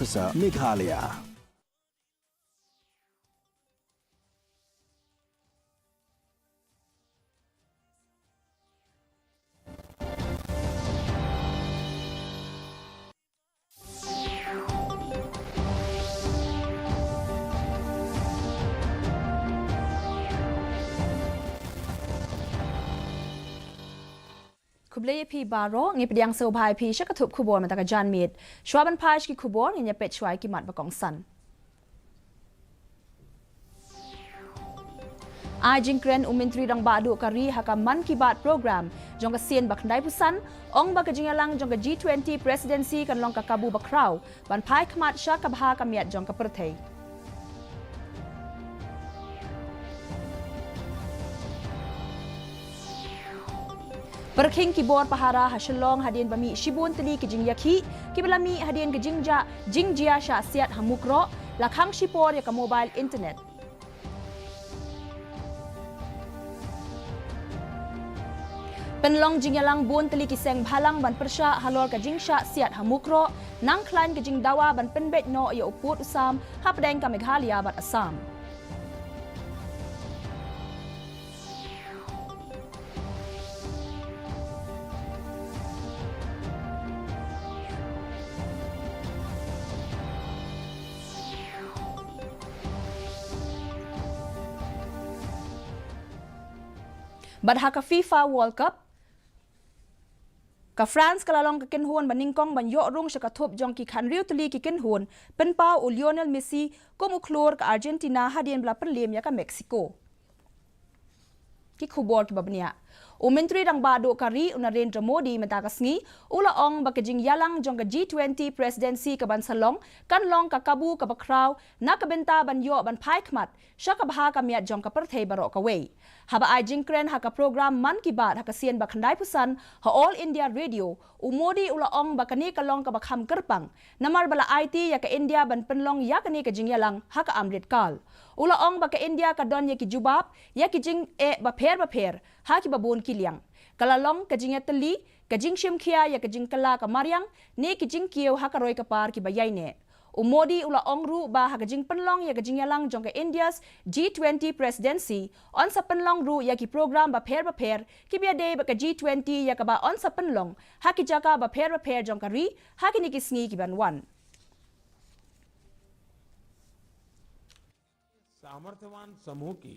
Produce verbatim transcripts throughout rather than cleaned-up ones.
Officer, Meghalaya. Khublei ïa phi baroh, ngi pdiang sngewbha ïa phi sha ka thup khubor mynta ka janmiet. Shuwa ban phai sha ki khubor, ngin ïa peit shuwa ïa ki mat ba kongsan. Ai jingkren u Myntri Rangbah Duh ka ri ha ka Mann Ki Baat program jong ka sien ba khyndai phew san, ong ba ka jingïalang jong ka G twenty presidency kan long ka kabu ba khraw ban phai khmat sha ka bha ka miat jong ka pyrthei. Pyrkhing ki bor pahara ha Shillong hadien ba mih shibun tylli ki jingïakhih kiba la mih hadien ka jingjia jingjia shah siat ha Mukroh, la khang shipor ïa ka mobile internet. Pynlong jingïalang bun tylli ki seng bhalang ban pyrshah halor ka jingshah siat ha Mukroh, nang khlaiñ ka jingdawa ban pynbeit noh ïa u pud u sam hapdeng ka Meghalaya bad Assam. Bad ha ka FIFA World Cup, ka France ka la long ka kynhun ba nyngkong ban ïoh rung sha ka thup jong ki khathynriew tylli ki kynhun, pynpaw u Lionel Messi kum u khlur ka Argentina hadien ba la pynliem ïa ka Mexico. Ki khubor kiba bniah. U Myntri Rangbah Duh ka ri u Narendra Modi mynta ka sngi u la ong ba ka jingïalang jong ka G twenty presidency kaban sa long kan long ka kabu kaba khraw na ka bynta ban ïoh ban phai khmat sha ka bha ka miat jong ka pyrthei baroh kawei. Haba ai jingkren ha ka program Mann Ki Baat ha ka sien ba khyndai phew san ha All India Radio, u Modi u la ong ba kane ka long kaba kham kyrpang namar ba la aiti ïa ka India ban pynlong ïa kane ka jingïalang ha ka Amrit Kal. U la ong ba ka India ka don ïa ki jubab ïa ki jingeh bapher bapher ha kiba bun ki liang. Ka la long ka jingïatylli, ka jingshim khia ïa ka jingkylla ka mariang ne ki jingkiew ha ka roi ka par kiba ïaineh. U Modi u la ong ruh ba ha ka jingpynlong ïa ka jingïalang jong ka India's G twenty presidency yn sa pynlong ruh ïa ki program bapher bapher kiba ïadei bad ka G twenty ïa kaba yn sa pynlong ha ki jaka bapher bapher jong ka ri ha kine ki sngi kiban wan. सामर्थ्यवान समूह की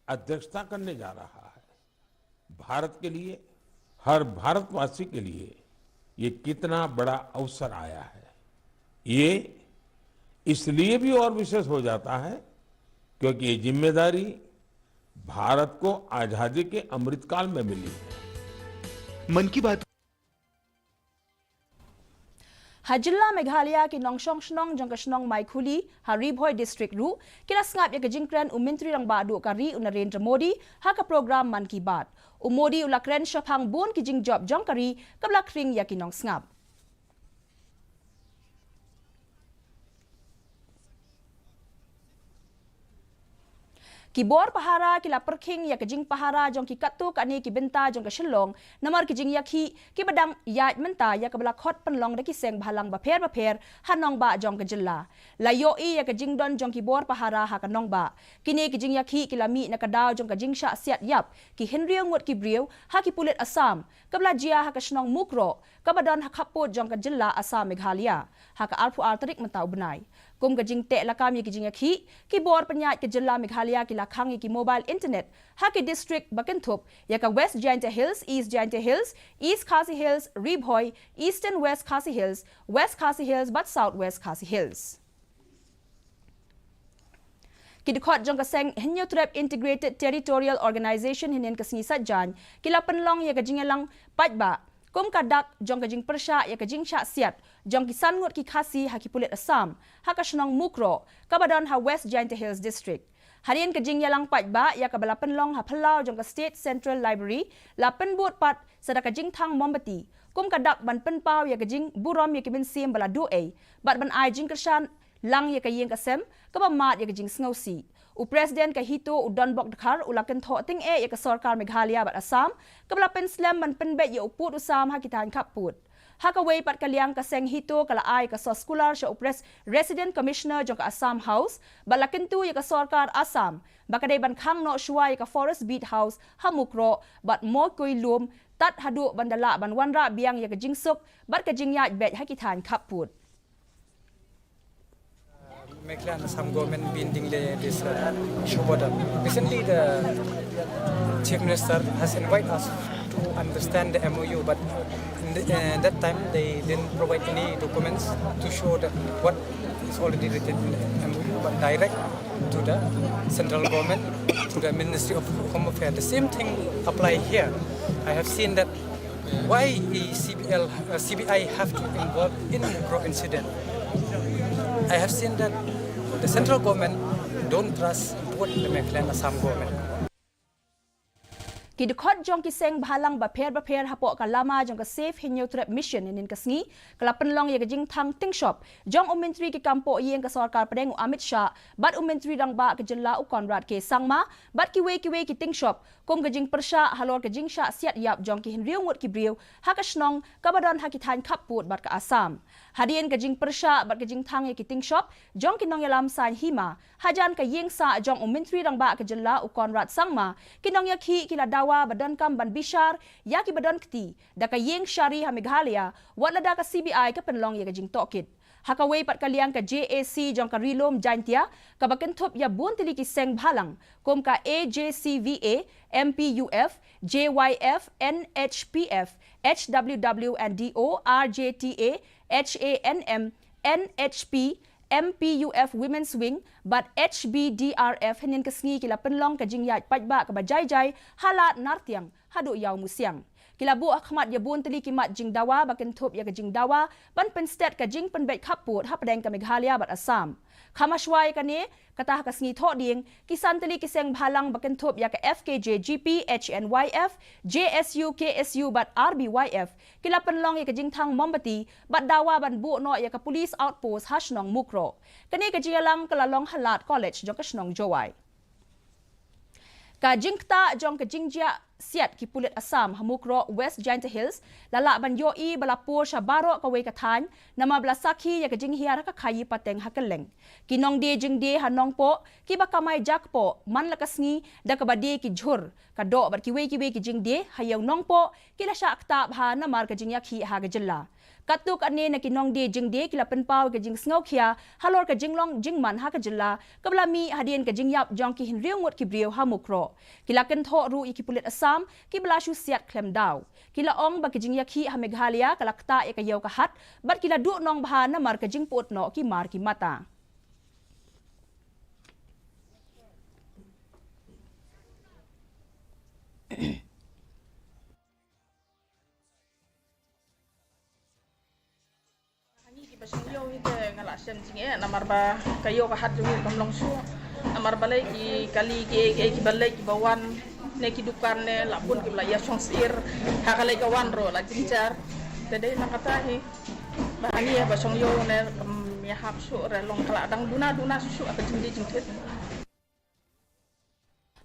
अध्यक्षता करने जा रहा है। भारत के लिए, हर भारतवासी के लिए ये कितना बड़ा अवसर आया है, ये इसलिए भी और विशेष हो जाता है क्योंकि ये जिम्मेदारी भारत को आजादी के अमृतकाल में मिली है। मन की बात। Ha jylla Meghalaya, ki nongshong shnong jong ka shnong Maikhuli ha Ri Bhoi District ruh ki la sngap ïa ka jingkren u Myntri Rangbah Duh ka ri u Narendra Modi ha ka program Mann Ki Baat. U Modi u la kren shaphang bun ki jingjop jong ka ri kaba la khring ïa ki nongsngap. Ki bor pahara ki la pyrkhing ïa ka jingpahara jong ki katto katne ki bynta jong ka Shillong namar ki jingïakhih kiba dang ïaid mynta ïa kaba la khot pynlong da ki seng bhalang bapher bapher ha nongbah jong ka jylla. La ïohi ïa ka jingdon jong ki bor pahara ha ka nongbah. Kine ki jingïakhih ki la mih na ka daw jong ka jingshah siat ïap ki hynriew ngut ki briew ha ki pulit Assam kaba la jia ha ka shnong Mukroh kaba don ha khappud jong ka jylla Assam Meghalaya ha ka arphew ar tarik mynta u bnai. Kum ka jingteh lakam ïa ki jingïakhih, ki bor pynïaid ka jylla Meghalaya ki la khang ïa ki mobile internet ha ki district ba kynthup ïa ka West Jaintia Hills, East Jaintia Hills, East Khasi Hills, Ri Bhoi, Eastern West Khasi Hills, West Khasi Hills bad South West Khasi Hills. Ki dkhot jong ka seng Hynñiewtrep Integrated Territorial Organization hynnin ka sngi Saitjaiñ ki la pynlong ïa ka jingïalang paidbah kum ka dak jong ka jingpyrshah ïa ka jingshah siat jong ki san ngut ki Khasi ha ki pulit Assam ha ka shnong Mukroh kaba don ha West Jaintia Hills District. Hadien ka jingïalang paidbah ïa kaba la pynlong ha phyllaw jong ka State Central Library, la pynbud pat sa da ka jingthang mombati kum ka dak ban pynpaw ïa ka jingburom ïa ki mynsiem ba la duh ei bad ban ai jingkyrshan lang ïa ka ïing ka sem kaba mad ïa ka jingsngewsih. U President ka HITO u Donbok Dkhar u la kynthoh tyngeh ïa ka sorkar Meghalaya bad Assam kaba la pynslem ban pynbeit ïa u pud u sam ha ki thaiñ khappud. Ha kawei pat ka liang, ka seng HITO ka la ai ka soskular sha u Pres-, Resident Commissioner jong ka Assam House, bad la kyntu ïa ka sorkar Assam ba ka dei ban khang noh shuwa ïa ka Forest Beat House ha Mukroh bad Mokyllum, tad haduh ban da lah ban wanrah biang ïa ka jingsuk bad ka jingïaid beit ha ki thaiñ khappud. Meghalaya and Assam government been dealing this, uh, issue border. Recently, the Chief Minister has invited us to understand the M O U, but in the, uh, that time they didn't provide any documents to show that what is already written in the M O U, but direct to the central government, to the Ministry of Home Affairs. The same thing apply here. I have seen that why the C B L, uh, C B I have to involve in Mukroh incident. I have seen that the central government don't trust both the Meghalaya and Assam government. Ki dkhot jong ki seng bhalang bapher bapher hapoh ka lama jong ka Save Hynñiewtrep Mission hynnin ka sngi ka la pynlong ïa ka jingthang tyngshop jong u Myntri ki kam poh ïing ka Sorkar Pdeng u Amit Shah bad u Myntri Rangbah ka jylla u Conrad K Sangma bad kiwei kiwei ki tyngshop kum ka jingpyrshah halor ka jingshah siat ïap jong ki hynriew ngut ki briew ha ka shnong kaba don ha ki thaiñ khappud bad ka Assam. Hadien ka jingpyrshah bad ka jingthang ïa ki tyngshop jong ki nongïalam saiñ hima hajan ka ïing sah jong u Myntri Rangbah ka jylla u Conrad Sangma, ki nongïakhih ki la dawa ba donkam ban bishar ïa kiba don kti da ka ïing shari ha Meghalaya, wat lada ka C B I ka pynlong ïa ka jingtohkit. Ha kawei pat ka liang, ka J A C jong ka Ri Lum Jaintia kaba kynthup ïa bun tylli ki seng bhalang kum ka A J C V A, M P U F, J Y F, N H P F, H W W and D O, R J T A, H A N M, N H P, M P U F Women's Wing bad H B D R F hynnin ka sngi ki la pynlong ka jingïaid paidbah kaba jai jai ha Lad Nartiang haduh Ïawmusiang. Ki la buh ha khmat ïa bun tylli ki mat jingdawa ba kynthup ïa ka jingdawa ban pynstet ka jingpynbeit khappud hapdeng ka Meghalaya bad Assam. Kham hashwa ïa kane, kata ha ka sngi Thohdieng, ki san tylli ki seng bhalang ba kynthup ïa ka F K J G P, H N Y F, J S U, K S U bad R B Y F ki la pynlong ïa ka jingthang mombati bad dawa ban buh noh ïa ka police outpost ha shnong Mukroh. Kane ka jingïalang ka la long ha Lad College jong ka shnong Jowai. Ka jingktah jong ka jingjia siat ki pulit Assam ha Mukroh, West Jaintia Hills, la lah ban ïohi ba la pur sha baroh kawei ka thaiñ namar ba la sakhi ïa ka jinghiar ha ka khaïi pateng ha kylleng. Ki nongdie jingdie ha Nongpoh kiba kamai jakpoh man la ka sngi da kaba die ki jhur, ka doh bad kiwei kiwei ki jingdie ha ïew Nongpoh ki la shah ktah bha namar ka jingïakhih ha ka jylla. Katto katne na ki nongdie jingdie ki la pynpaw ka jingsngewkhia halor ka jinglong jingman ha ka jylla kaba la mih hadien ka jingïap jong ki hynriew ngut ki briew ha Mukroh. Ki la kynthoh ruh ïa ki pulit Assam kiba la shu siat khlem daw. Ki la ong ba ka jingïakhih ha Meghalaya ka la ktah ïa ka ïew ka hat bad ki la duh nong bha namar ka jingput noh ki mar ki mata. Hangne kiba shong ïew hi te nga la shem jingeh namar ba ka ïew ka hat jong ngi kam long shuh. Namar balei ki kali ki, ki, kiba leit kiba wan ne ki dukan ne la bun kiba la ïa shong sir ha ka leit ka wan ruh la jynjar. Te dei na kata hi ba hangne ba shong ïew ne kam ïahap shuh re long ka la dang duna duna shuh shuh ha ka jingdie jingthied.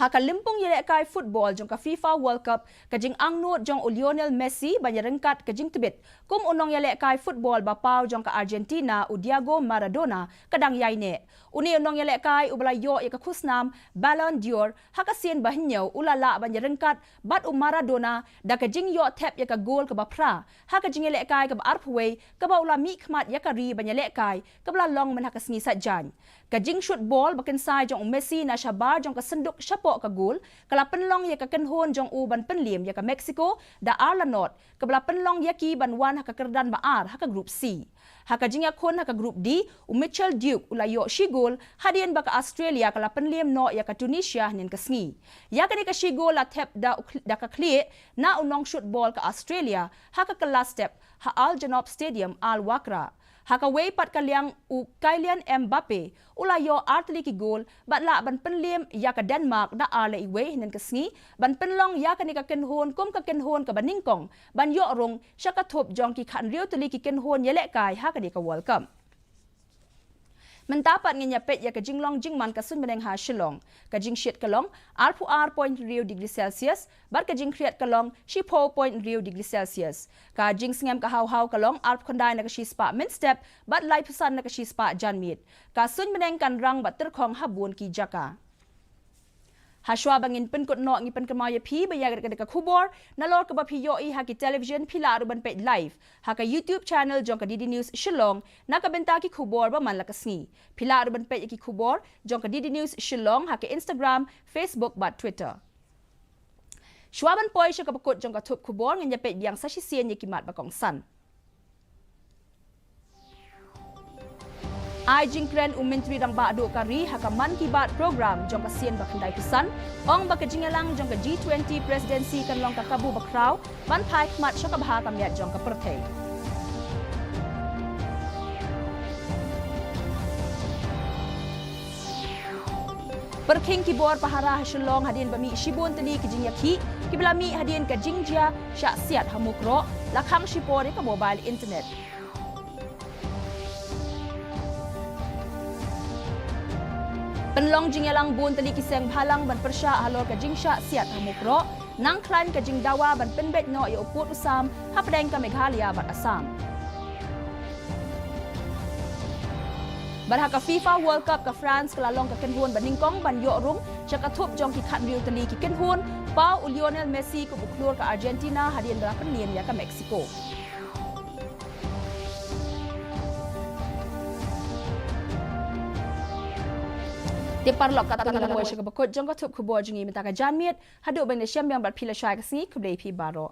Ha ka lympung ïalehkai football jong ka FIFA World Cup, ka jingangnud jong u Lionel Messi ban ïaryngkat ka jingtbit kum u nongïalehkai football ba paw jong ka Argentina, u Diego Maradona, ka dang ïaineh. Une u nongïalehkai uba la ïoh ïa ka khusnam Ballon d'Or ha ka sien ba hynñiew u la lah ban ïaryngkat bad u Maradona da ka jingïoh thep ïa ka gol kaba phra ha ka jingïalehkai kaba arphew wei kaba u la mihkhmat ïa ka ri ban ïalehkai kaba la long mynha ka sngi Saitjaiñ. Ka jingshut bol ba kynsai jong u Messi na shabar jong ka synduk shapoh ka gol ka la pynlong ïa ka kynhun jong u ban pynliem ïa ka Mexico da ar la nod, kaba la pynlong ïa ki ban wan ha ka kyrdan ba ar ha ka Group C. Ha ka jingïakhun ha ka Group D, u Michael Duke u la ïoh shi gol hadien ba ka Australia ka la pynliem noh ïa ka Tunisia hynnin ka sngi. Ïa kane ka shi gol la thep da u khli-, da ka khlieh na u nongshut bol ka Australia ha ka kylla step ha Al Janoub Stadium, Al Wakra. Ha kawei pat ka liang, u Kylian Mbappe u la ïoh ar tylli ki gol bad lah ban pynliem ïa ka Denmark da ar la iwei hynnin ka sngi ban pynlong ïa kane ka kynhun kum ka kynhun kaba nyngkong ban ïoh rung sha ka thup jong ki khathynriew tylli ki kynhun ïalehkai ha kane ka World Cup. Mynta pat ngin ïa peit ïa ka jinglong jingman ka suiñ bneng ha Shillong. Ka jingshit ka long arphew ar point hynriew degree Celsius, bad ka jingkhriat ka long shiphew point hynriew degree Celsius. Ka jingsngem ka haw haw ka long arphew khyndai na ka shispah mynstep, bad laiphew san na ka shispah janmiet. Ka suiñ bneng kan rang bad tyrkhong ha bun ki jaka. Hashwa ba ngin pynkut noh, ngi pynkynmaw ïa phi ba ïa kane ka khubor, nalor kaba phi ïohi ha ki television, phi lah ruh ban peit live ha ka YouTube channel jong ka D D News Shillong na ka bynta ki khubor ba man la ka sngi. Phi lah ruh ban peit ïa ki khubor jong ka D D News Shillong ha ka Instagram, Facebook bad Twitter. Shwa ban poi sha kaba kut jong ka thup khubor, ngin ïa peit biang sa shisien ïa ki mat ba kongsan. Ai jingkren u Myntri Rangbah Duh ka Ri ha ka Mann Ki Baat program jong ka sien ba khyndaiphew san, ong ba ka jingïalang jong ka G twenty presidency kan long ka kabu ba khraw ban phai khmat sha ka bha ka miat jong ka pyrthei. Pyrkhing ki bor pahara ha Shillong hadien ba mih shibun tylli ki jingïakhih kiba la mih hadien ka jingjia shah siat ha Mukroh, la khang shipor ïa ka mobile internet. Pynlong jingïalang bun tylli ki seng bhalang ban pyrshah halor ka jingshah siat ha Mukroh, nang khlaiñ ka jingdawa ban pynbeit noh ïa u pud u sam hapdeng ka Meghalaya bad Assam. Bad ha ka FIFA World Cup, ka France ka la long ka kynhun ba nyngkong ban ïoh rung sha ka thup jong ki khathynriew tylli ki kynhun, paw u Lionel Messi kum u khlur ka Argentina hadien ba la pynliem ïa ka Mexico. Te paralok, katto ngi la poi sha kaba kut jong ka thup khubor jong ngi mynta ka janmiet. Haduh ban ïashem biang bad phi lashai ka sngi, khublei phi baroh.